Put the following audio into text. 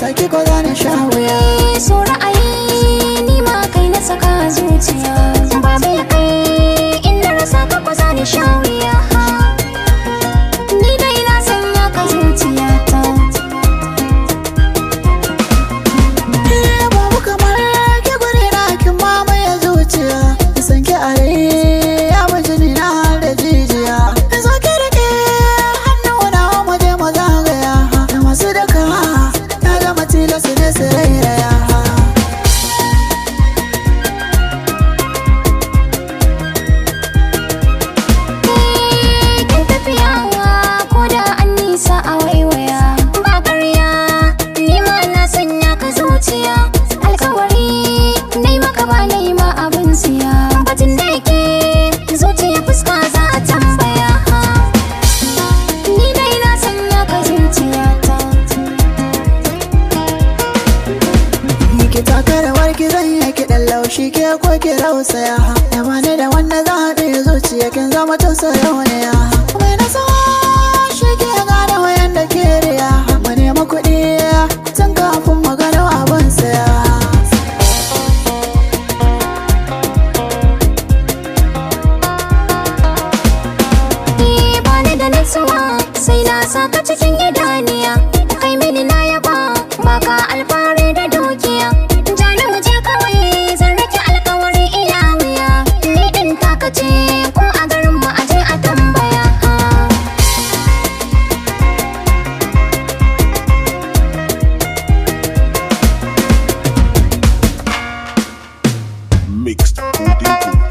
rasa ki ko za na sha wuya. So ra'ayi ni ma kai na saka zuciya, babu ya kai inda rasa ka ko za ni sha wuya. Ni dai na sanya ka zuciyata. Babu kamar ki guri na, kin mamaye zuciya. San ki a rai ya bi jini na har da jijiya. Zo ki rike hannu na mu je mu zagaya. Da masu daka ya zama tilas ne su rairaya. Kin tafiya ko da an nisa a waiwaya, ba ƙarya ni ma na sanya ka zuciya. Alkawari nai maka ba nai ma abin siya, batun da yake zuciya fuska za a tambaya. Ni dai na sanya ka zuciyata. Ki taka rawar ki zan yi kiɗan laushi ke ko ki rausaya. Da bani da wanda za a ɗaya zuciya kin zama tausayoniya. Mai nasa shi ke gane wayan da ke riya. Mu nemi kuɗi tun kafin mu gano abin saya. Ni bani da nutsuwa sai na saka cikin idaniya. Kai mini na yaba baka alfahari da dukiya. Jani mu je kawai zan rike alkawari ina wuya. Ni din taka ce ko a garin mu aje a tambaya. Mixed Golden Gold.